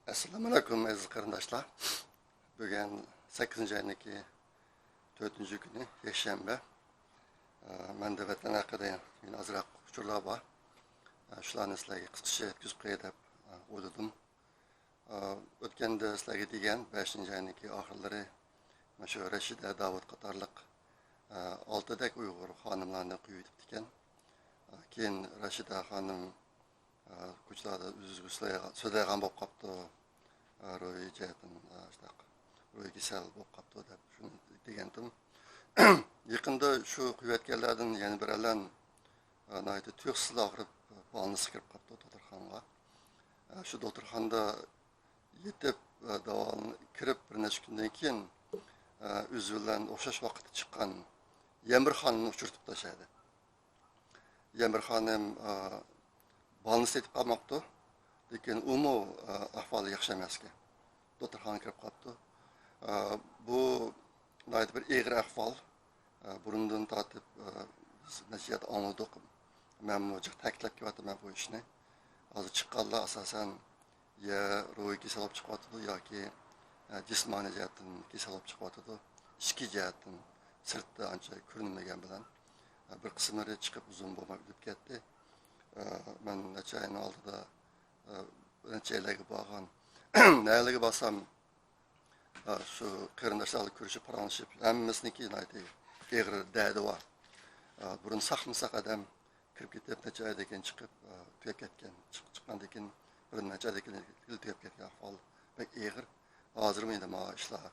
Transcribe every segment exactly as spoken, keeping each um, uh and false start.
ئەسسالامۇ ئەلەيكۇم، ئەزىز قېرىنداشلار. بۈگۈن سەككىزىنچى ئاينىڭكى تۆتىنچى كۈنى، يەكشەنبە. ئە، مەندە ۋەتەن ھەققىدە يەنە ئازراق ئۇچۇرلار بار. ئە، شۇلارنى سىلەرگە قىسقىچە يەتكۈزۈپ قوياي دەپ، ئە، ئويلىدىم. ئە، ئۆتكەندە سىلەرگە دېگەن بەشىنچى ئاينىڭكى ئاخىرلىرى مانا شۇ رەشىدە داۋۇت قاتارلىق، ئە، ئالتىدەك ئۇيغۇر خانىملارنى قويۇۋېتىپتىكەن. ئە، كېيىن رەشىدە خانىم ئە، كوچىلاردا ئۆزىگە سۆزلەيدىغان بولۇپ قاپتۇ. ئە، روھىي جەھەتتىن، ئە، شۇنداق روھىي كېسەل بولۇپ قاپتۇ دەپ شۇنى دېگەنتىم. يېقىندا شۇ قويۇۋەتكەنلەردىن يەنە بىرەرلەن، ئە، ناھايىتى تۇيۇقسىزلا ئاغرىپ، بالنىسقا كىرىپ قاپتۇ، دوختۇرخانىغا. ئە، شۇ دوختۇرخانىدا يېتىپ، ئە، داۋالىنىپ كىرىپ بىر نەچچە كۈندىن كېيىن، ئە، ئۆزى بىلەن ئوخشاش ۋاقىتتا چىققان يەنە بىر خانىمنى ئۇچرىتىپتۇ شۇ يەردە. يەنە بىر خانىم، ئە، بالنىستا يېتىپ قالماپتۇ. لېكىن ئۇمۇ، ئە، ئەھۋالى ياخشى ئەمەسكەن. دوختۇرخانىغا كىرىپ قاپتۇ. ئە، بۇ ناھايىتى بىر ئېغىر ئەھۋال. ئە، بۇرۇندىن تارتىپ، ئە، بىز نەچچە يەردە ئاڭلىدۇق. مەنمۇ جىق تەكىتلەپ كېلىۋاتىمەن بۇ ئىشنى. ھازىر چىققانلار ئاساسەن يا روھىي كېسەل بولۇپ چىقىۋاتىدۇ ياكى، ئە، جىسمانىي جەھەتتىن كېسەل بولۇپ چىقىۋاتىدۇ. ئىچكى جەھەتتىن سىرتتا ئانچە كۆرۈنمىگەن بىلەن، ئە، بىر قىسىملىرى چىقىپ ئۇزۇن بولماي ئۆلۈپ كەتتى. ئە، مەن نەچچە ئاينىڭ ئالدىدا، ئە، نەچچە يەرلەرگە بارغان. نەلەرگە بارسام، ئە، شۇ قېرىنداشلار بىلەن كۆرۈشۈپ، پاراڭلىشىپ، ھەممىسىنىڭكى ناھايىتى ئېغىر دەردى بار. ئە، بۇرۇن ساقمۇ ساق ئادەم كىرىپ كېتىپ، نەچچە ئايدىن كېيىن چىقىپ، ئە، تۈگەپ كەتكەن. چىق-، چىققاندىن كېيىن بىر نەچچە ئايدىن كېيىن تۈگەپ كەتكەن ئەھۋال بەك ئېغىر. ھازىرمۇ ئەمدى مانا ئىشلار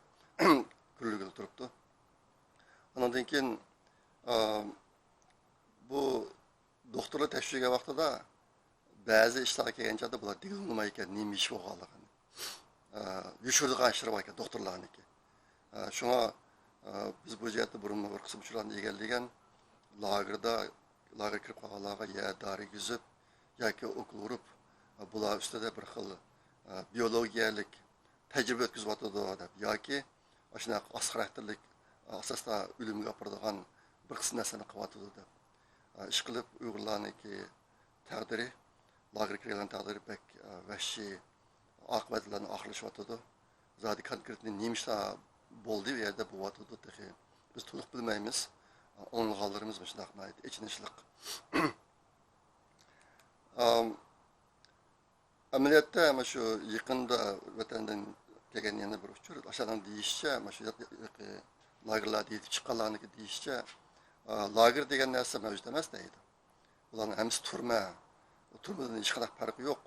گۈللىگىلى تۇرۇپتۇ. ئاندىن كېيىن، ئە، بۇ دوختۇرلار تەكشۈرگەن ۋاقتىدا بەزى ئىشلارغا كەلگەن چاغدا بۇلار دېگىلى ئۇنىمايدىكەن، نېمە ئىش بولغانلىقىنى. ئە، يوشۇرىدىغان ئىشلار باركەن دوختۇرلارنىڭكى. ئە، شۇڭا، ئە، بىز بۇ جەھەتتە بۇرۇنمۇ بىر قىسىم ئۇچۇرلارنى ئىگىلىگەن. لاگېردا، لاگېرغا كىرىپ قالغانلارغا يەر دارى يېگۈزۈپ ياكى ئوكۇل ئۇرۇپ، ئە، بۇلار ئۈستىدە بىر خىل، ئە، بىيولوگىيەلىك تەجرىبە ئۆتكۈزۈۋاتىدۇ دەپ ياكى ئاشۇنداق ئاز خاراكتېرلىك، ئە، ئاساستا ئۆلۈمگە ئاپىرىدىغان بىر قىسىم نەرسىلەرنى قىلىۋاتىدۇ دەپ، ئە، ئىشقىلىپ ئۇيغۇرلارنىڭكى تەقدىرى، لاگېرغا كىرگەنلەرنىڭ تەقدىرى بەك، ئە، ۋەھشىي ئاقىۋەتلەرنى ئاخىرلىشىۋاتىدۇ. زادى كونكرېتنى نېمە ئىشلار بولدى ئۇ يەردە بولۇۋاتىدۇ تېخى. بىز تولۇق بىلمەيمىز. ئاڭلىغانلىرىمىز مۇشۇنداق ناھايىتى ئېچىنىشلىق. ئام، ئەمەلىيەتتە مانا شۇ يېقىندا ۋەتەندىن كەلگەن يەنە بىر ئۇچۇر. ئاشۇلارنىڭ دېيىشىچە، مانا شۇ ياق-، ياق-، لاگېرلاردا يېتىپ چىققانلارنىڭكى دېيىشىچە، ئا، لاگېر دېگەن نەرسە مەۋجۇت ئەمەس دەيدۇ. بۇلارنىڭ ھەممىسى تۈرمە. تۈرمىدىن ھېچقانداق پەرقى يوق.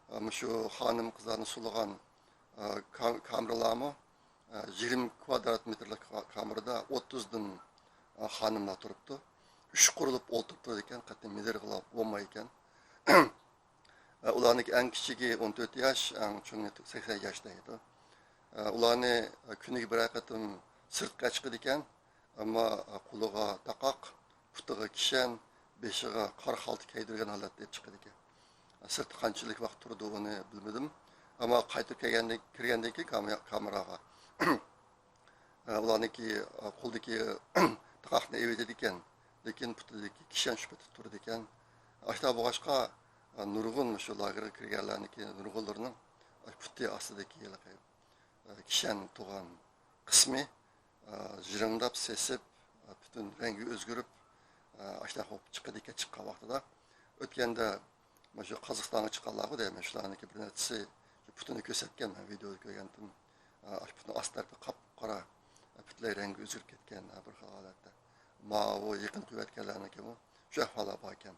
ئە، مۇشۇ خانىم قىزلارنى سولىغان، ئە، كام-، كامېرلارمۇ، ئە، يىگىرمە كۋادرات مېتىرلىق کا-، كامېردا ئوتتۇزدىن، ئە، خانىملار تۇرۇپتۇ. ئۈچ قۇرۇلۇپ ئولتۇرۇپ تۇرىدىكەن، قەتئىي مىدىرغىلا بولمايدىكەن. ئە، ئۇلارنىڭكى ئەڭ كىچىكى ئون تۆت ياش، ئەڭ چوڭى سەكسەن ياش دەيدۇ. ئە، ئۇلارنى، ئە، كۈنىگە بىرەر قېتىم سىرتقا چىقىدىكەن. ئەمما قولىغا تاقاق، پۇتىغا كىشەن، بېشىغا قارا خالتا كىيدۈرگەن ھالەتتە ئېلىپ چىقىدىكەن. سىرتتا قانچىلىك ۋاقىت تۇرىدۇ، ئۇنى بىلمىدىم. ئەمما قايتىپ كەلگەندىن، كىرگەندىن كېيىن كامېرا-، كامېراغا، ئۇلارنىڭكى قولىدىكى تاقاقنى ئېلىۋېتىدىكەن، لېكىن پۇتىدىكى كىشەن شۇ پېتى تۇرىدىكەن. ئاشۇنداق بولغاچقا، نۇرغۇن شۇ لاگېرغا كىرگەنلەرنىڭكى نۇرغۇنلىرىنىڭ پۇتى ئاستىدىكى ھېلىقى كىشەن تۇرغان قىسمى، ئە، جىرىڭداپ، سېسىپ، ئە، پۈتۈن رەڭگى ئۆزگىرىپ، ئە، ئاشۇنداق بولۇپ چىقىدىكەن چىققان ۋاقتىدا. ئۆتكەندە مانا شۇ قازاقىستانغا چىققانلارغۇ دەيمەن، شۇلارنىڭكى بىر نەچچىسى شۇ پۇتىنى كۆرسەتكەن، مەن ۋىدېئودا كۆرگەنتىم. ئە، ئاشۇ پۇتنىڭ ئاستى تەرىپى قاپقارا، ئە، پۈتۈنلەي رەڭگى ئۆزگىرىپ كەتكەن، ئە، بىر خىل ھالەتتە. ماۋۇ يېقىن قويۇۋەتكەنلەرنىڭكىمۇ شۇ ئەھۋاللار باركەن.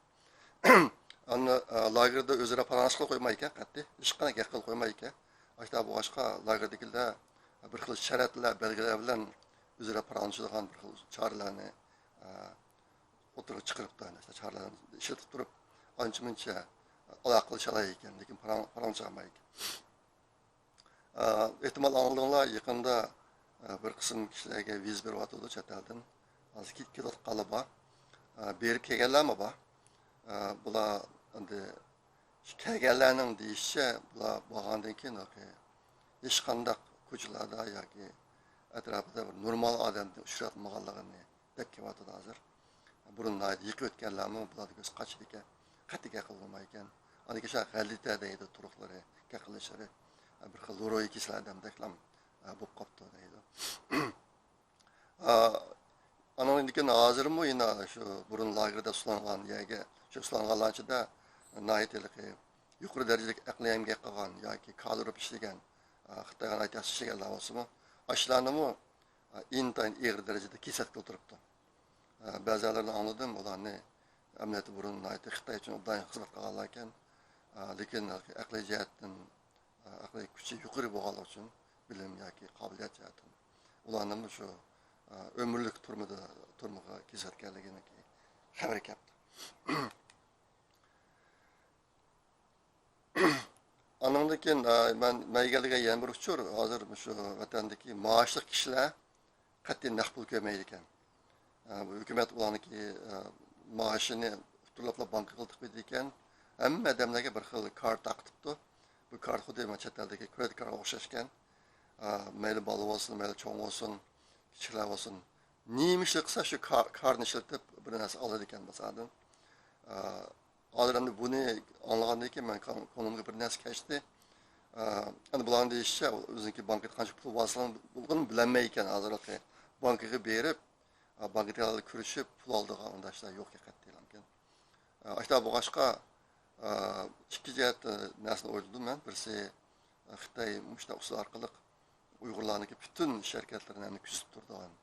ئەمما، ئە، لاگېردا ئۆزئارا پاراڭلاشقىلى قويمايدىكەن، قەتئىي ھېچقانداق گەپ قىلىپ قويمايدىكەن. ئاشۇنداق بولغاچقا، لاگېردىكىلەر بىر خىل شەرەتلەر، بەلگىلەر بىلەن ئۆزئارا پاراڭلىشىدىغان بىر خىل چارىلەرنى، ئە، ئوتتۇرىغا چىقىرىپتۇ. ئەنە شۇ چارىلەرنى ئىشلىتىپ تۇرۇپ، ئانچە-مۇنچە ئالاقىلىشالايدىكەن، لېكىن پاراڭ-، پاراڭلىشالمايدىكەن. ئە، ئېھتىمال ئاڭلىدىڭلار، يېقىندا، ئە، بىر قىسىم كىشىلەرگە ۋىزا بېرىۋاتىدۇ چەت ئەلدىن. ھازىر كېلىپ كېلىۋاتقانلار بار. ئە، بېرىپ كەلگەنلەرمۇ بار. ئە، بۇلار ئەمدى شۇ كەلگەنلەرنىڭ دېيىشىچە، بۇلار بارغاندىن كېيىن ھېلىقى ھېچقانداق كوچىلاردا ياكى ئەتراپىدا بىر نورمال ئادەمنى ئۇچراتمىغانلىقىنى دەپ كېلىۋاتىدۇ ھازىر. بۇرۇن ناھايىتى يېقىن ئۆتكەنلەرمۇ بۇلاردىن كۆز قاچىدىكەن. قەتئىي گەپ قىلمايدىكەن. ئاندىن كېيىن شۇ غەلىتە دەيدۇ تۇرقلىرى، گەپ قىلىشلىرى. بىر خىل لوروي كېسىلى ئادەمدەكلا، ئە، بولۇپ قاپتۇ دەيدۇ. ئا، ئانىڭدىن كېيىن ھازىرمۇ يەنە شۇ بۇرۇن لاگېردا سۇلانغان يەرگە، شۇ سۇلانغانلار ئىچىدە ناھايىتى ھېلىقى يۇقىرى دەرىجىلىك ئەقلىي ئەمگەك قىلغان ياكى كالىرۇپ ئىشلىگەن، ئا، خىتايغا ناھايىتى ياخشى ئىشلىگەنلەر بولسىمۇ، ئاشۇلارنىمۇ، ئا، ئىنتايىن ئېغىر دەرىجىدە كېسەتكە ئولتۇرۇپتۇ. ئا، بەزىلەرنى ئاڭلىدىم، ئۇلارنى ئەمەلىيەتتە بۇرۇن ناھايىتى خىتاي ئۈچۈن ئوبدان خىزمەت قىلغانلار ئىكەن. ئا، لېكىن ئەقلىي جەھەتتىن، ئا، ئەقلىي كۈچى يۇقىرى بولغانلىقى ئۈچۈن، بىلىم ياكى قابىلىيەت جەھەتتىن ئۇلارنىمۇ شۇ، ئا، ئۆمۈرلۈك تۈرمىدە، تۈرمىگە كېسىۋەتكەنلىكىنىڭكى خەۋىرى كەپتۇ. ئانىڭدىن كېيىن، ئا، مەن، مەن ئىگىلىگەن يەنە بىر ئۇچۇر، ھازىر مۇشۇ ۋەتەندىكى مائاشلىق كىشىلەر قەتئىي نەق پۇل كۆرمەيدىكەن. ئا، بۇ ھۆكۈمەت ئۇلارنىڭكى، ئا، مائاشىنى ئۇتتۇرلاپلا بانكىغا تىقىۋېتىدىكەن. ھەممە ئادەملەرگە بىر خىل كارت تارقىتىپتۇ. بۇ كارت خۇددى مانا چەت ئەلدىكى كرېدىت كارتقا ئوخشاشكەن. ئا، مەيلى بالا بولسۇن، مەيلى چوڭ بولسۇن، كىچىكلەر بولسۇن، نېمە ئىش قىلسا شۇ كار-، كارتنى ئىشلىتىپ بىر نەرسە ئالىدىكەن بازاردىن. ئا، ھازىر ئەمدى بۇنى ئاڭلىغاندىن كېيىن مەن كۆڭ-، كۆڭلۈمگە بىر نەرسە كەچتى. ئا، ئەمدى بۇلارنىڭ دېيىشىچە، ئۆزىنىڭكى بانكىدا قانچە پۇل بارلىقىنى بىلمەيدىكەن ھازىرلىقى. بانكىغا بېرىپ، ئا، بانكىدىكىلەر بىلەن كۆرۈشۈپ پۇل ئالىدىغان ئۇنداق ئىشلار يوق قەتئىيلا. ئا، ئاشۇنداق بولغاچقا، ئا، ئىككى جەھەتتە نەرسىنى ئويلىدىم مەن. بىرسى، خىتاي مۇشۇنداق ئۇسۇل ئارقىلىق ئۇيغۇرلارنىڭكى پۈتۈن ئىش ھەرىكەتلىرىنى ئەمدى كۆزىتىپ تۇرىدىغان،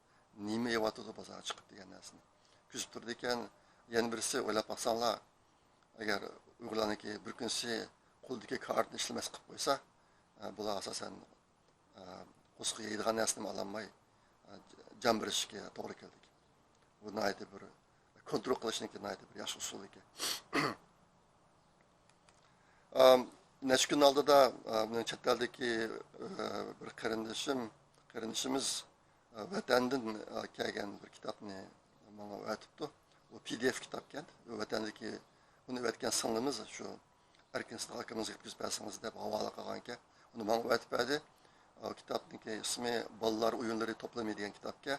نېمە يەۋاتىدۇ بازارغا چىقىپ دېگەن نەرسىنى كۆزىتىپ تۇرىدىكەن. يەنە بىرسى، ئويلاپ باقساڭلار، ئەگەر ئۇيغۇرلارنىڭكى بىر كۈنسى قولىدىكى كارتىنى ئىشلىمەس قىلىپ قويسا، ئە، بۇلار ئاساسەن، ئە، قورسىقى يەيدىغان نەرسىنىمۇ ئالالماي، ئە، جان بېرىشكە توغرا كەلدى. بۇ ناھايىتى بىر كونترول قىلىشنىڭكى ناھايىتى بىر ياخشى ئۇسۇلى ئىكەن. ئام، نەچچە كۈن ئالدىدا، ئا، مېنىڭ چەت ئەلدىكى، ئا، بىر قېرىندىشىم، قېرىندىشىمىز، ئا، ۋەتەندىن، ئا، كەلگەن بىر كىتابنى ماڭا ئەۋەتىپتۇ. ئۇ پى دى ئېف كىتابكەن. ۋەتەندىكى ئۇنى ئەۋەتكەن سىڭلىمىز شۇ ئەركىن سىدىق ئاكىمىزغا يەتكۈزۈپ بەرسىڭىز دەپ ھاۋالە قىلغانىكەن. ئۇنى ماڭا ئەۋەتىپ بەردى. ئۇ كىتابنىڭكى ئىسمى بالىلار ئويۇنلىرى توپلىمى دېگەن كىتابكەن.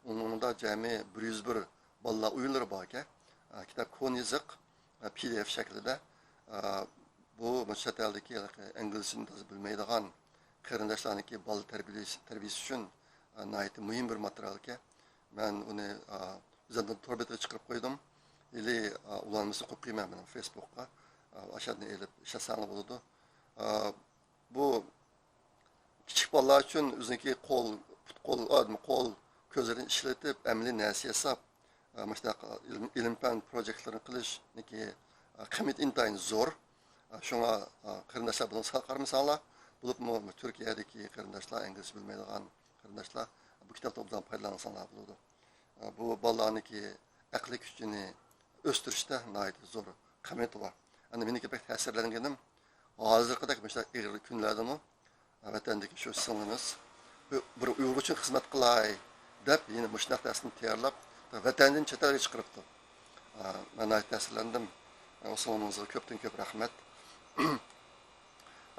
ئۇنىڭدا جەمئىي بىر يۈز بىر بالىلار ئويۇنلىرى باركەن. ئا، كىتاب كونا يېزىق، ئا، پى دى ئېف شەكلىدە. ئا، بۇ مۇشۇ چەت ئەلدىكى ئىنگلىزچىنى تازا بىلمەيدىغان قېرىنداشلارنىڭكى بالا تەربىيەلىشى، تەربىيەسى ئۈچۈن، ئا، ناھايىتى مۇھىم بىر ماتېرىيالكەن. مەن ئۇنى، ئا، ئۆزۈمدىن تور بېتىگە چىقىرىپ قويدۇم. ھېلى، ئا، ئۇلانمىسا قويۇپ قويىمەن مېنىڭ فېيسبۇكقا. ئا، ئاشۇ يەردىن ئېلىپ ئىشلەتسەڭلار بولىدۇ. ئا، بۇ كىچىك بالىلار ئۈچۈن ئۆزىنىكى قول، پۇت-قول، ئا، قول، كۆزلىرىنى ئىشلىتىپ، ئەمەلىي نەرسە ياساپ، ئا، مۇشۇنداق ئىلىم، ئىلىم-پەن پروژېكتلىرىنى قىلىشنىڭكى، ئا، قىممىتى ئىنتايىن زور. ئا، شۇڭا، ئا، قېرىنداشلار بۇنىڭغا سەل قارىمىساڭلار، بولۇپمۇ تۈركىيەدىكى قېرىنداشلار، ئىنگلىزچە بىلمەيدىغان قېرىنداشلار بۇ كىتابتىن ئوبدان پايدىلانساڭلار بولىدۇ. بۇ بالىلارنىڭكى ئەقلىي كۈچىنى ئۆستۈرۈشتە ناھايىتى زور قىممىتى بار. ئەنە مېنىڭكى بەك تەسىرلەنگىنىم، ھازىرقىدەك مۇشۇنداق ئېغىر كۈنلەردىمۇ ۋەتەندىكى شۇ سىڭلىمىز، بىر ئۇيغۇر ئۈچۈن خىزمەت قىلاي دەپ، يەنە مۇشۇنداق دەرسنى تەييارلاپ، ۋەتەندىن چەت ئەلگە چىقىرىپتۇ. مەن ناھايىتى تەسىرلەندىم. ئۇ سىڭلىمىزغا كۆپتىن كۆپ رەھمەت.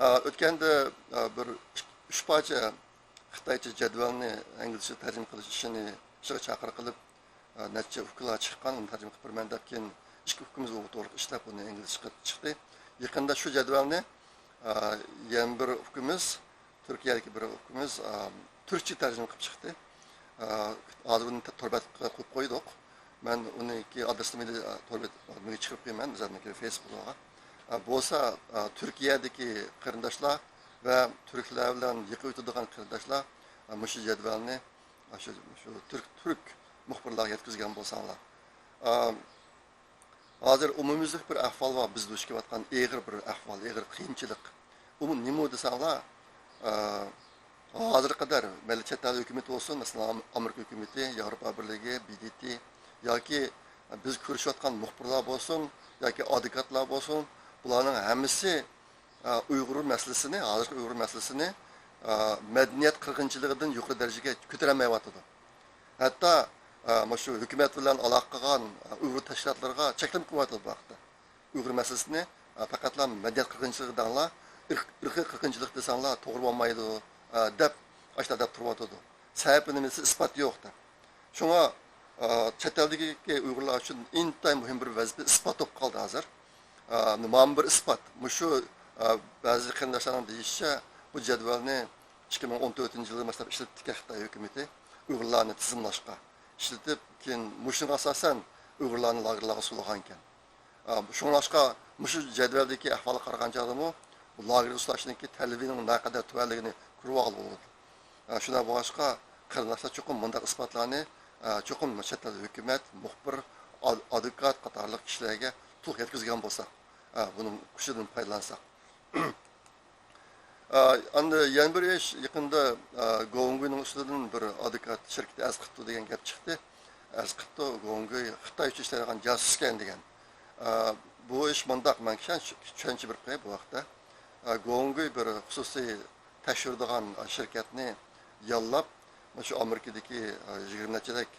ئا، ئۆتكەندە، ئا، بىر ئۈچ پارچە خىتايچە جەدۋەلنى ئىنگلىزچە تەرجىمە قىلىش ئىشىنى، ئىشىغا چاقىرىق قىلىپ، ئا، نەچچە ئۇكىلار چىققان، ئۇنى تەرجىمە قىلىپ بېرىمەن دەپ، كېيىن ئىككى ئۇكىمىز بۇ توغرىلىق ئىشلەپ، ئۇنى ئىنگلىزچە قىلىپ چىقتى. يېقىندا شۇ جەدۋەلنى، ئا، يەنە بىر ئۇكىمىز، تۈركىيەدىكى بىر ئۇكىمىز، ئا، تۈركچە تەرجىمە قىلىپ چىقتى. ئا، ھازىر ئۇنى تور بەتكە قويۇپ قويدۇق. مەن ئۇنىڭكى ئادرېسىنى مەيلى، ئا، تور بەت، مېنى چىقىرىپ قويىمەن، ئۆزۈمنىڭكى فېيسبۇكىغا. ئا، بولسا، ئا، تۈركىيەدىكى قېرىنداشلار ۋە تۈركلەر بىلەن يېقىن ئۆتىدىغان قېرىنداشلار، ئا، مۇشۇ جەدۋەلنى، ئا، شۇ، شۇ تۈرك، تۈرك مۇخبىرلارغا يەتكۈزگەن بولساڭلار. ئا، ھازىر ئومۇميۈزلۈك بىر ئەھۋال بار، بىز دۇچ كېلىۋاتقان ئېغىر بىر ئەھۋال، ئېغىر قىيىنچىلىق. ئۇمۇ نېمە دېسەڭلار، ئە، ھازىرغا قەدەر مەيلى چەت ئەل ھۆكۈمىتى بولسۇن، مەسىلەن، ئام-، ئامېرىكا ھۆكۈمىتى، ياۋروپا بىرلىكى، بى دى تې ياكى بىز كۆرۈشۈۋاتقان مۇخبىرلار بولسۇن، ياكى ئادۋوكاتلار بولسۇن، بۇلارنىڭ ھەممىسى، ئە، ئۇيغۇر مەسىلىسىنى، ھازىرقى ئۇيغۇر مەسىلىسىنى، ئە، مەدەنىيەت قىرغىنچىلىقىدىن يۇقىرى دەرىجىگە كۆتۈرەلمەيۋاتىدۇ. ھەتتا، ئە، مۇشۇ ھۆكۈمەت بىلەن ئالاقە قىلغان، ئە، ئۇيغۇر تەشكىلاتلىرىغا چەكلىمە قويۇۋاتىدۇ بۇ ھەقتە. ئۇيغۇر مەسىلىسىنى، ئە، پەقەتلا مەدەنىيەت قىرغىنچىلىقى دەڭلار، ئىرق-، ئىرقىي قىرغىنچىلىق دېسەڭلار توغرا بولمايدۇ، ئە، دەپ، ئاشۇنداق دەپ تۇرۇۋاتىدۇ. سەۋەبى نېمىسى، ئىسپات يوق دەپ. شۇڭا، ئە، چەت ئەلدىكى ئۇيغۇرلار ئۈچۈن ئىنتايىن مۇھىم بىر ۋەزىپە ئىسپات بولۇپ قالدى ھازىر. ئە، مانا بىر ئىسپات. مۇشۇ، ئە، بەزى قېرىنداشلارنىڭ دېيىشىچە، بۇ جەدۋەلنى ئىككى مىڭ ئون تۆتىنچى يىلدىن باشلاپ ئىشلىتىپتىكەن خىتاي ھۆكۈمىتى، ئۇيغۇرلارنى تىزىملاشقا ئىشلىتىپ، كېيىن مۇشۇنىڭغا ئاساسەن ئۇيغۇرلارنى لاگېرلارغا سولىغانىكەن. ئا، شۇڭلاشقا مۇشۇ جەدۋەلدىكى ئەھۋالغا قارىغان چاغدىمۇ، بۇ لاگېرغا سولاشنىڭكى تەلىپىنىڭ نەقەدەر تۆۋەنلىكىنى كۆرۈۋالغىلى بولىدۇ. ئا، شۇنداق بولغاچقا، قېرىنداشلار چوقۇم مۇنداق ئىسپاتلارنى، ئا، چوقۇم چەت ئەل ھۆكۈمەت، مۇخبىر، ئاد-، ئادۋوكات قاتارلىق كىشىلەرگە تولۇق يەتكۈزگەن بولساق، ئا، بۇنىڭ كۈچىدىن پايدىلانساق. ئا، ئەمدى يەنە بىر ئىش، يېقىندا، ئا، گوۋۇڭگۇينىڭ ئۈستىدىن بىر ئادۋوكات شىركىتى ئەرز قىپتۇ دېگەن گەپ چىقتى. ئەرز قىپتۇ، گوۋۇڭگۇي خىتاي ئۈچۈن ئىشلەيدىغان جاسۇسكەن دېگەن. ئا، بۇ ئىش مۇنداق، مەن كىشەن چۈشەنچە بېرىپ قوياي بۇ ھەقتە. ئا، گوۋۇڭگۇي بىر خۇسۇسىي تەكشۈرىدىغان شىركەتنى ياللاپ، مۇشۇ ئامېرىكىدىكى، ئا، يىگىرمە نەچچىدەك،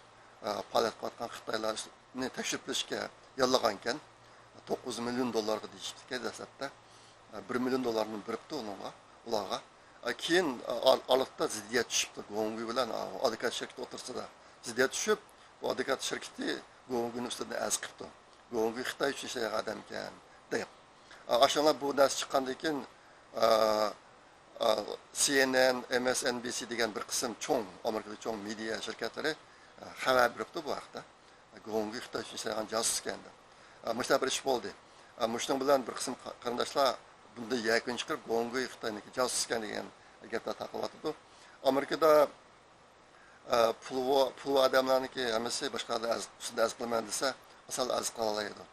ئا، پائالىيەت قىلىۋاتقان خىتايلار نى تەكشۈرۈپ بېرىشكە ياللىغانىكەن. توققۇز مىليون دوللارغا دېيىشىپتىكەن دەسلەپتە. بىر مىليون دوللارنى بېرىپتۇ ئۇنىڭغا، ئۇلارغا. كېيىن ئارىلىقتا زىددىيەت چۈشۈپتۇ گوۋۇڭگۇي بىلەن ئادۋوكات شىركىتى ئوتتۇرىسىدا. زىددىيەت چۈشۈپ، بۇ ئادۋوكات شىركىتى گوۋۇڭگۇينىڭ ئۈستىدىن ئەرز قىپتۇ. گوۋۇڭگۇي خىتاي ئۈچۈن ئىشلەيدىغان ئادەمكەن دەپ. ئاشۇنداق بۇ نەرسە چىققاندىن كېيىن، ئا، ئا، سى ئېن ئېن، ئېم ئېس ئېن بى سى دېگەن بىر قىسىم چوڭ، ئامېرىكىدا چوڭ مېدىيا شىركەتلىرى، ئا، خەۋەر بېرىپتۇ بۇ ھەقتە. گوۋۇڭگۇي خىتاي ئۈچۈن ئىشلەيدىغان جاسۇس ئىكەن دەپ. ئا، مۇشۇنداق بىر ئىش بولدى. ئا، مۇشۇنىڭ بىلەن بىر قىسىم قا-، قېرىنداشلار بۇندىن يەكۈن چىقىرىپ، گوۋۇڭگۇي خىتاينىڭكى جاسۇس ئىكەن دېگەن گەپلەر تارقىلىۋاتىدۇ. ئامېرىكىدا، ئا، پۇلى بار، پۇلى بار ئادەملەرنىڭكى ھەممىسى باشقا ئادەم ئەرز، ئۈستىدە ئەرز قىلىمەن دېسە، ئاسان ئەرز قىلالايدۇ.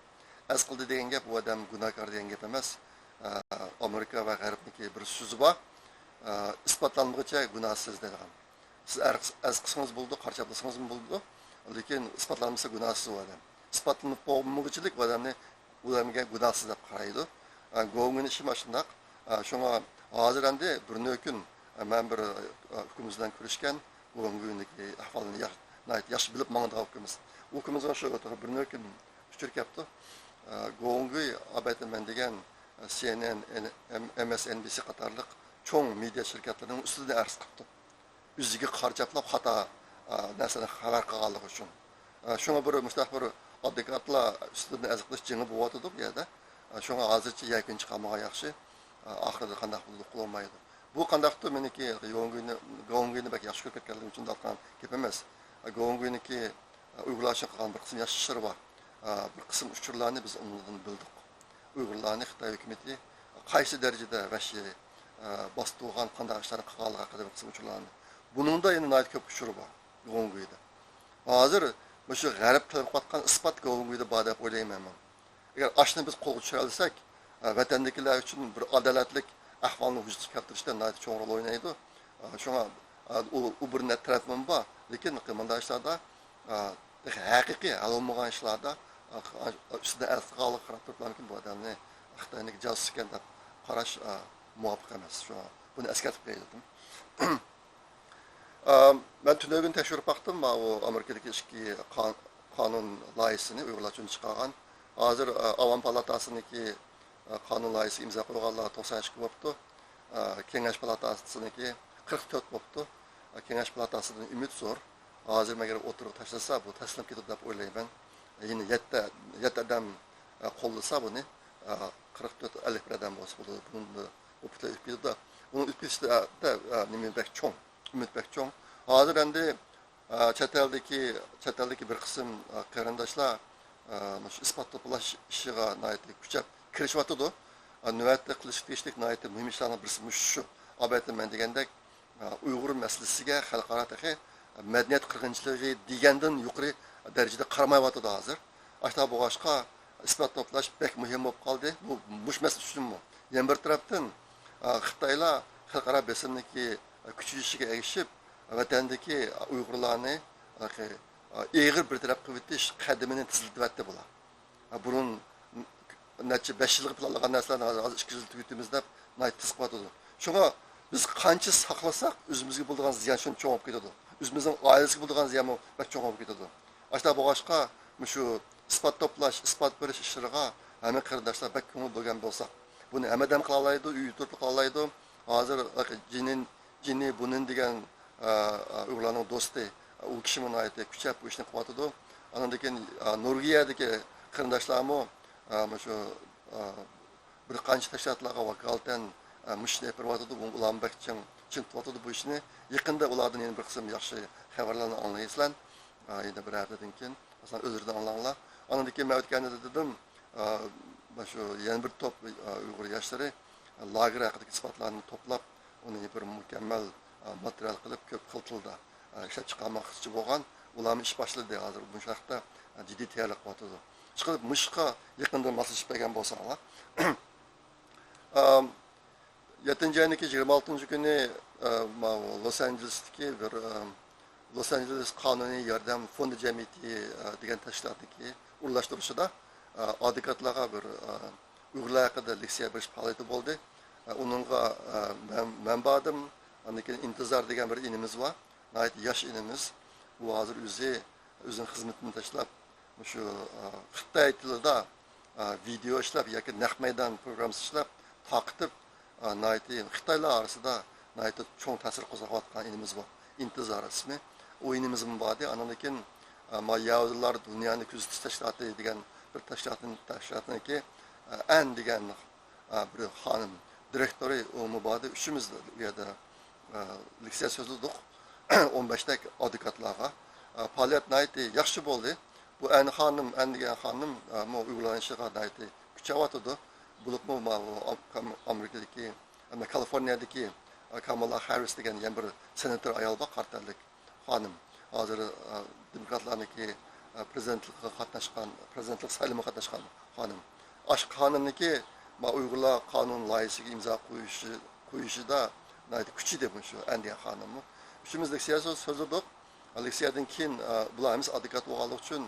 ئەرز قىلدى دېگەن گەپ، ئۇ ئادەم گۇناھكار دېگەن گەپ ئەمەس. ئا، ئامېرىكا ۋە غەربنىڭكى بىر سۆزى بار. ئا، ئىسپاتلانمىغۇچە گۇناھسىز دەيدىغان. سىز ئەرز قىلسىڭىز بولىدۇ، قارا چاپلىسىڭىزمۇ بولىدۇ. لېكىن ئىسپاتلانمىسا گۇناھسىز ئۇ ئادەم. ئىسپاتلىنىپ بولمىغۇچىلىك ئۇ ئادەمنى، ئۇ ئادەمگە گۇناھسىز دەپ قارايدۇ. ئا، گوۋۇڭگۇينىڭ ئىشى مانا شۇنداق. ئا، شۇڭا ھازىر ئەمدى بىر نۆكۈن، ئا، مەن بىر، ئا، ئۇكىمىز بىلەن كۆرۈشكەن، گوۋۇڭگۇينىڭكى ئەھۋالىنى ياخ-، ناھايىتى ياخشى بىلىپ ماڭىدىغان ئۇكىمىز. ئۇ ئۇكىمىزغا شۇ بىر نۆكۈن ئۇچۇر كەپتۇ. ئا، گوۋۇڭگۇي ئاۋېتمەن دېگەن، ئا، سى ئېن ئېن، ئېم-، ئېم ئېس ئېن بى سى قاتارلىق چوڭ مېدىيا شىركەتلىرىنىڭ ئۈستىدىن ئەرز قىپتۇ. ئۆزىگە قارا چاپلاپ خاتا، ئا، نەرسىلەرنى خەۋەر قىلغانلىقى ئۈچۈن. ئا، شۇڭا بىر مۇشۇنداق بىر ئادۋوكاتلار ئۈستىدىن ئەرز قىلىش جېڭى بولۇۋاتىدۇ بۇ يەردە. ئا، شۇڭا ھازىرچە يەكۈن چىقارمىغان ياخشى. ئا، ئاخىرىدا قانداق بولىدۇ، ئۇقۇلالمايدۇ. بۇ قانداقتۇر مېنىڭكى گوۋۇڭگۇينى، گوۋۇڭگۇينى بەك ياخشى كۆرۈپ كەتكەنلىكىم ئۈچۈن دەۋاتقان گەپ ئەمەس. ئا، گوۋۇڭگۇينىڭكى، ئا، ئۇيغۇرلار ئۈچۈن قىلغان بىر قىسىم ياخشى ئىشلىرى بار. ئا، بىر قىسىم ئۇچۇرلارنى بىز ئۇنىڭدىن بىلدۇق. ئۇيغۇرلارنى خىتاي ھۆكۈمىتى قايسى دەرىجىدە ۋەھشىي، ئە، باستۇرغان، قانداق ئىشلارنى قىلغانلىقى ھەققىدە بىر قىسىم ئۇچۇرلارنى. بۇنىڭدا يەنە ناھايىتى كۆپ ئۇچۇر بار گوۋۇڭگۇيدا. ھازىر مۇشۇ غەرب تەلەپ قىلىۋاتقان ئىسپات گوۋۇڭگۇيدا بار دەپ ئويلايمەن مەن. ئەگەر ئاشۇنى بىز قولغا چۈشۈرەلىسەك، ئە، ۋەتەندىكىلەر ئۈچۈن بىر ئادالەتلىك ئەھۋالنى ۋۇجۇدقا كەلتۈرۈشتە ناھايىتى چوڭ رول ئوينايدۇ. ئە، شۇڭا، ئە، ئۇ، ئۇ بىر نەت تەرەپىمۇ بار. لېكىن مۇنداق ئىشلاردا، ئا، تېخى ھەقىقىي ھەل بولمىغان ئىشلاردا، ئا، ئۈستىدە ئەرز قىلغانلىققا قاراپ تۇرۇپلارمىكىن، بۇ ئادەمنى خىتاينىڭكى جاسۇس ئىكەن دەپ قاراش، ئا، مۇۋاپىق ئەمەس. شۇڭا بۇنى ئەسكەرتىپ قوياي دېدىم. ئا، مەن تۈنۈگۈن تەكشۈرۈپ باقتىم، ماۋۇ ئامېرىكىدىكى ئىككى قان-، قانۇن لايىھىسىنى ئۇيغۇرلار ئۈچۈن چىقارغان. ھازىر، ئا، ئاۋام پالاتاسىنىڭكى، ئا، قانۇن لايىھىسىگە ئىمزا قويغانلار توقسان ئىككى بوپتۇ. ئا، كېڭەش پالاتاسىنىڭكى قىرىق تۆت بوپتۇ. ئا، كېڭەش پالاتاسىدىن ئۈمىد زور. ھازىر مەگەر ئوتتۇرىغا تاشلىسا، بۇ تەسلىم كېتىدۇ دەپ ئويلايمەن. يەنە يەتتە، يەتتە ئادەم، ئە، قوللىسا بۇنى، ئە، قىرىق تۆت، ئەللىك بىر ئادەم بولسا بولىدۇ. بۇنى بۇ پۈتۈن ئۆتۈپ كېتىدۇ. بۇنىڭ ئۆتۈپ كېتىشىدە، ئە، نېمە بەك چوڭ، ئۈمىد بەك چوڭ. ھازىر ئەمدى، ئە، چەت ئەلدىكى، چەت ئەلدىكى بىر قىسىم، ئە، قېرىنداشلار، ئە، مۇشۇ ئىسپات توپلاش ئىشىغا ناھايىتى كۈچەپ كىرىشىۋاتىدۇ. ئە، نۆۋەتتە قىلىشقا تېگىشلىك ناھايىتى مۇھىم ئىشلارنىڭ بىرسى مۇشۇ شۇ. ئاۋېتمەن دېگەندەك، ئۇيغۇر مەسىلىسىگە خەلقئارا تېخى مەدەنىيەت قىرغىنچىلىقى دېگەندىن يۇقىرى دەرىجىدە قارىمايۋاتىدۇ ھازىر. ئاشۇنداق بولغاچقا، ئىسپات توپلاش بەك مۇھىم بولۇپ قالدى. بۇ، مۇشۇ مەسىلە ئۈچۈنمۇ. يەنە بىر تەرەپتىن، ئا، خىتايلار خەلقئارا بېسىمدىكى كۈچىيىشىگە ئەگىشىپ، ۋەتەندىكى ئۇيغۇرلارنى، ئا، ئېغىر بىر تەرەپ قىلىۋېتىش قەدىمىنى تېزلىتىۋەتتى بۇلار. بۇرۇن نەچچە بەش يىلغا پىلانلىغان نەرسىلەرنى ھازىر، ھازىر ئىككى يىل تۈگىتىمىز دەپ ناھايىتى تېز قىلىۋاتىدۇ. شۇڭا بىز قانچە ساقلىساق، ئۆزىمىزگە بولىدىغان زىيان شۇنچە چوڭ بولۇپ كېتىدۇ. ئۆزىمىزنىڭ ئائىلىسىگە بولىدىغان زىيانمۇ بەك چوڭ بولۇپ كېتىدۇ. ئاشۇنداق بولغاچقا، مۇشۇ ئىسپات توپلاش، ئىسپات بېرىش ئىشلىرىغا ھەممە قېرىنداشلار بەك كۆڭۈل بۆلگەن بولساق، بۇنى ھەممە ئادەم قىلالايدۇ، ئۆيدە تۇرۇپلا قىلالايدۇ. ھازىر جېنىن، جېنى بۇنىن دېگەن، ئە، ئە، ئۇيغۇرلارنىڭ دوستى، ئۇ كىشىمۇ ناھايىتى كۈچەپ بۇ ئىشنى قىلىۋاتىدۇ. ئاندىن كېيىن، ئە، نورۋېگىيەدىكى قېرىنداشلارمۇ، ئە، مۇشۇ، ئە، بىر قانچە تەشكىلاتلارغا ۋاكالىتەن، ئە، مۇشۇ ئېلىپ بېرىۋاتىدۇ، ئۇلارمۇ بەك چىڭ، چىڭ تۇتۇۋاتىدۇ بۇ ئىشنى. يېقىندا ئۇلاردىن يەنە بىر قىسىم ياخشى خەۋەرلەرنى ئاڭلايسىلەر. ئە، يەنە بىر ھەپتىدىن كېيىن، مەسىلەن، ئۆزلىرىدىن ئاڭلاڭلار. ئاندىن كېيىن مەن ئۆتكەن يىلدا دېدىم، ئە، مانا شۇ يەنە بىر توپ، ئە، ئۇيغۇر ياشلىرى لاگېر ھەققىدىكى ئىسپاتلارنى توپلاپ، ئۇنى بىر مۇكەممەل، ئە، ماتېرىيال قىلىپ، كۆپ خىل تىلدا، ئە، ئىشلەپ چىقارماقچى بولغان. ئۇلارمۇ ئىش باشلىدى. ھازىر مۇشۇ ھەقتە، ئە، جىددىي تەييارلىق قىلىۋاتىدۇ. ئىشقىلىپ، مۇشۇققا يېقىندىن ماسلىشىپ بەرگەن بولساڭلار. ئام، يەتتىنچى ئاينىڭكى يىگىرمە ئالتىنچى كۈنى، ئە، ماۋۇ لوس ئانژېلېستىكى بىر، ئە، لوس ئانژېلېس قانۇنىي ياردەم فوندى جەمئىيىتى، ئە، دېگەن تەشكىلاتنىڭكى ئورۇنلاشتۇرۇشىدا، ئە، ئادۋوكاتلارغا بىر، ئە، ئۇيغۇرلار ھەققىدە لېكسىيە بېرىش پائالىيىتى بولدى. ئە، ئۇنىڭغا، ئە، مەن، مەن باردىم. ئاندىن كېيىن ئىنتىزار دېگەن بىر ئىنىمىز بار. ناھايىتى ياش ئىنىمىز. ئۇ ھازىر ئۆزى، ئۆزىنىڭ خىزمىتىنى تاشلاپ، مۇشۇ، ئە، خىتاي تىلىدا، ئە، ۋىدېئو ئىشلەپ ياكى نەق مەيدان پروگراممىسى ئىشلەپ، تارقىتىپ، ئە، ناھايىتى خىتايلار ئارىسىدا ناھايىتى چوڭ تەسىر قوزغاۋاتقان ئىنىمىز بار. ئىنتىزار ئىسمى. ئۇ ئىنىمىزمۇ باردى. ئاندىن كېيىن، ئە، ما يەھۇدىيلار دۇنيانى كۆزىتىش تەشكىلاتى دېگەن بىر تەشكىلاتنىڭ، تەشكىلاتنىڭكى، ئە، ئەن دېگەن، ئە، بىر خانىم دىرېكتورى، ئۇمۇ باردى. ئۈچىمىز ئۇ يەردە، ئە، لېكسىيە سۆزلىدۇق. ئون بەشتەك ئادۋوكاتلارغا. ئە، پائالىيەت ناھايىتى ياخشى بولدى. بۇ ئەن خانىم، ئەن دېگەن خانىم، ئە، مۇ ئۇيغۇرلارنىڭ ئىشىغا ناھايىتى كۈچەۋاتىدۇ. بولۇپمۇ ماۋۇ ئام-، ئام-، ئامېرىكىدىكى، ئەمما كالىفورنىيەدىكى، ئە، كامالا ھاررىس دېگەن يەنە بىر سېناتور ئايال بار، قارا تەنلىك خانىم. ھازىر، ئە، دېموكراتلارنىڭكى، ئە، پرېزىدېنتلىقىغا قاتناشقان، پرېزىدېنتلىق سايلىمىغا قاتناشقان خانىم. ئاشۇ خانىمنىڭكى ما ئۇيغۇرلار قانۇن لايىھىسىگە ئىمزا قويۇشى، قويۇشىدا ناھايىتى كۈچىيدۇ مۇشۇ ئەن دېگەن خانىممۇ. ئۈچىمىز لېكسىيە سۆز-، سۆزلىدۇق. لېكسىيەدىن كېيىن، ئە، بۇلار ھەممىسى ئادۋوكات بولغانلىقى ئۈچۈن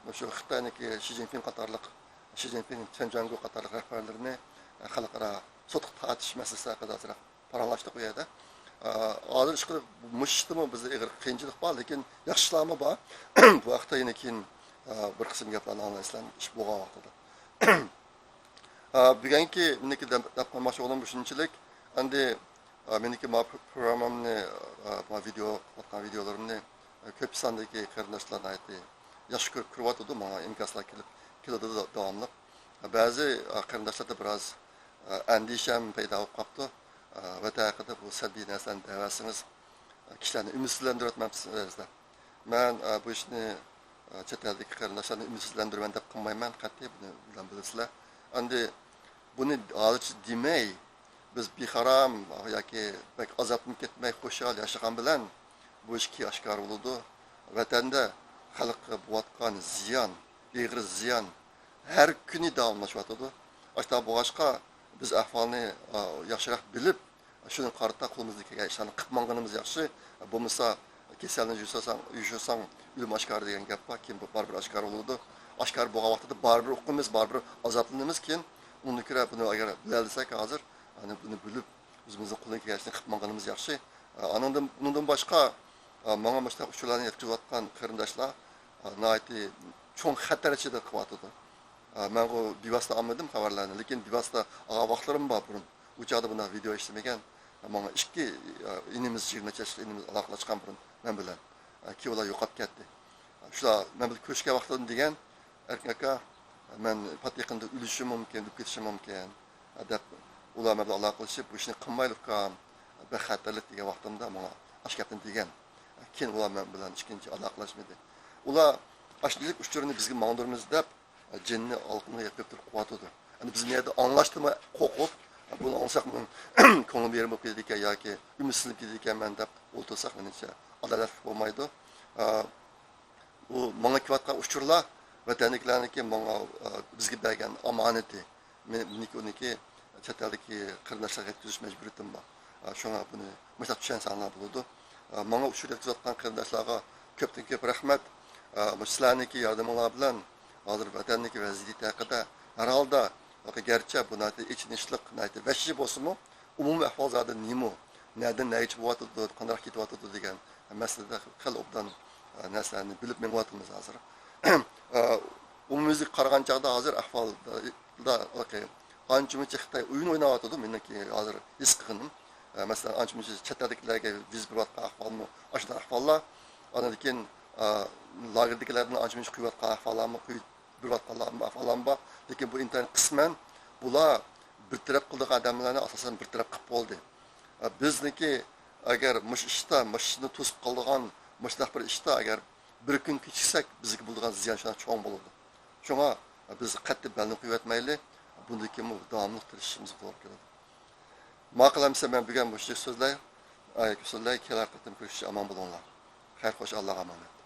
مۇشۇ خىتاينىڭكى شى جىنپىڭ قاتارلىق، شى جىنپىڭ، چېن جۇاڭگو قاتارلىق رەھبەرلىرىنى، ئە، خەلقئارا سوتقا تارتىش مەسىلىسى ھەققىدە ئازراق پاراڭلاشتۇق ئۇ يەردە. ئە، ھازىر ئىشقىلىپ مۇشۇ ئىشتىمۇ بىزدە ئېغىر قىيىنچىلىق بار، لېكىن ياخشى ئىشلارمۇ بار. بۇ ھەقتە يەنە كېيىن، ئە، بىر قىسىم گەپلەرنى ئاڭلايسىلەر، ئىش بولغان ۋاقتىدا. ئە، بۈگۈنكى مېنىڭكى دەپ، دەپ قالماقچى بولغىنىم شۇنچىلىك. ئەمدى، ئە، مېنىڭكى ما پرو-، پروگراممامنى، ئە، ما ۋىدېئو قىلىۋاتقان ۋىدېئولىرىمنى، ئە، كۆپ ساندىكى قېرىنداشلار ناھايىتى ياخشى كۆرۈپ كۆرۈۋاتىدۇ، ماڭا ئىنكاسلار كېلىپ، كېلىدۇ دا-، داۋاملىق. ئە، بەزى، ئە، قېرىنداشلاردا بىراز، ئە، ئەندىشەم پەيدا بولۇپ قاپتۇ. ئە، ۋەتەن ھەققىدە بۇ سەلبىي نەرسىلەرنى دەۋەرسىڭىز، ئە، كىشىلەرنى ئۈمىدسىزلەندۈرۈۋەتمەمسىز دەپ. مەن، ئە، بۇ ئىشنى، ئە، چەت ئەلدىكى قېرىنداشلارنى ئۈمىدسىزلەندۈرىمەن دەپ قىلمايمەن قەتئىي، بۇنى بىلەن بىلىسىلەر. ئەمدى بۇنى ھازىرچە دېمەي، بىز بىخارام ياكى بەك ئازابلىنىپ كەتمەي خۇشال ياشىغان بىلەن بۇ ئىش كېيىن ئاشكارا بولىدۇ. ۋەتەندە خەلققە بولۇۋاتقان زىيان، ئېغىر زىيان ھەر كۈنى داۋاملىشىۋاتىدۇ. ئاشۇنداق بولغاچقا، بىز ئەھۋالنى، ئا، ياخشىراق بىلىپ، شۇنىڭغا قارىتا قولىمىزدىن كەلگەن ئىشلارنى قىلىپ ماڭغىنىمىز ياخشى. بولمىسا، كېسەلنى يوشۇرساڭ، يوشۇرساڭ، ئۆلۈم ئاشكارا دېگەن گەپ بار. كېيىن بۇ بارىبىر ئاشكارا بولىدۇ. ئاشكارا بولغان ۋاقتىدا بارىبىر ئۇقىمىز، بارىبىر ئازابلىنىمىز. كېيىن ئۇنىڭدىن كۆرە بۇنى ئەگەر بىلەلىسەك ھازىر، يەنى بۇنى بىلىپ، ئۆزىمىزنىڭ قولىدىن كەلگەن ئىشنى قىلىپ ماڭغىنىمىز ياخشى. ئانىڭدىن، ئۇنىڭدىن باشقا، ماڭا مۇشۇنداق ئۇچۇرلارنى يەتكۈزۈۋاتقان قېرىنداشلار ناھايىتى چوڭ خەتەر ئىچىدە قىلىۋاتىدۇ. مەنغۇ بىۋاسىتە ئالمىدىم خەۋەرلەرنى، لېكىن بىۋاسىتە ئالغان ۋاقىتلىرىم بار بۇرۇن. ئۇ چاغدا بۇنداق ۋىدېئو ئىشلىمىگەن. ماڭا ئىككى، ئە، ئىنىمىز، يىگىرمە نەچچە ياشلىق ئىنىمىز ئالاقىلەشكەن بۇرۇن مەن بىلەن. ئە، كېيىن ئۇلار يوقاپ كەتتى. شۇلار مەن بىلەن كۆرۈشكەن ۋاقتىدا دېگەن، ئەركىن ئاكا، مەن پات يېقىندا ئۆلۈشۈم مۇمكىن، ئۆلۈپ كېتىشىم مۇمكىن، ئە، دەپ، ئۇلار مەن بىلەن ئالاقىلىشىپ، بۇ ئىشنى قىلمايلى ئۇكام، بەك خەتەرلىك دېگەن ۋاقتىمدا ماڭا ئاشۇ گەپنى دېگەن. كېيىن ئۇلار مەن بىلەن ئىككىنچى ئالاقىلەشمىدى. ئۇلار ئاشۇنداق ئۇچۇرنى بىزگە ماڭدۇرىمىز دەپ، جېنىنى ئالقىمغا يەپ كۆتۈرۈپ قويۇۋاتىدۇ. ئەمدى بىز بۇ يەردە ئاڭلاشتىنمۇ قورقۇپ، بۇنى ئاڭلىساق، بۇنىڭ كۆڭلۈم يېرىم بولۇپ كېتىدىكەن ياكى ئۈمىدسىزلىنىپ كېتىدىكەنمەن دەپ ئولتۇرساق، مېنىڭچە، ئادالەتلىك بولمايدۇ. ئا، بۇ ماڭا كېلىۋاتقان ئۇچۇرلار ۋەتەندىكىلەرنىڭكى ماڭا، ئا، بىزگە بەرگەن ئامانىتى. مېنىڭكى ئۇنىڭكى چەت ئەلدىكى قېرىنداشلارغا يەتكۈزۈش مەجبۇرىيىتىم بار. ئا، شۇڭا بۇنى مۇشۇنداق چۈشەنسەڭلار بولىدۇ. ئا، ماڭا ئۇچۇر يەتكۈزۈۋاتقان قېرىنداشلارغا كۆپتىن كۆپ رەھمەت. ئا، مۇشۇ سىلەرنىڭكى ياردىمىڭلار بىلەن ھازىر ۋەتەندىكى ۋەزىيەت ھەققىدە ھەر ھالدا، گەرچە بۇ ناھايىتى ئېچىنىشلىق، ناھايىتى ۋەھشىي بولسىمۇ، ئومۇمىي ئەھۋال زادى نېمە، نەدىن نەگىچە بولۇۋاتىدۇ، قانداق كېتىۋاتىدۇ دېگەن مەسىلىدە خېلى ئوبدان، ئە، نەرسىلەرنى بىلىپ مېڭىۋاتىمىز ھازىر. ئە، ئومۇميۈزلۈك قارىغان چاغدا ھازىر ئەھۋالدا ئانچە-مۇنچە خىتاي ئويۇن ئويناۋاتىدۇ، مېنىڭكى ھازىر ھېس قىلغىنىم. ئە، مەسىلەن، ئانچە-مۇنچە چەت ئەلدىكىلەرگە ۋىزا بېرىۋاتقان ئەھۋالمۇ، ئاشۇنداق ئەھۋاللار. ئاندىن كېيىن، ئە، لاگېردىكىلەردىن ئانچە-مۇنچە قويۇۋاتقان ئەھۋاللارمۇ، قويۇپ بېرىۋاتقانلار ئەھۋاللارمۇ بار. لېكىن بۇ ئىنتايىن قىسمەن. بۇلار بىر تەرەپ قىلىدىغان ئادەملەرنى ئاساسەن بىر تەرەپ قىلىپ بولدى. بىزنىڭكى ئەگەر مۇشۇ ئىشتا، مۇشۇ ئىشنى توسۇپ قالىدىغان مۇشۇنداق بىر ئىشتا ئەگەر بىر كۈن كېچىكسەك، بىزگە بولىدىغان زىيان شۇنداق چوڭ بولىدۇ. شۇڭا بىز قەتئىي بەلنى قويۇۋەتمەيلى، بۇندىن كېيىنمۇ داۋاملىق تىرىشىشىمىز توغرا كېلىدۇ. ماقۇل ئەمىسە، مەن بۈگۈن مۇشۇ سۆزلەي، سۆزلەي، كېلەر قېتىم كۆرۈشۈشكە ئامان بولۇڭلار. خەير، خوش، ئاللاغا ئامانەت.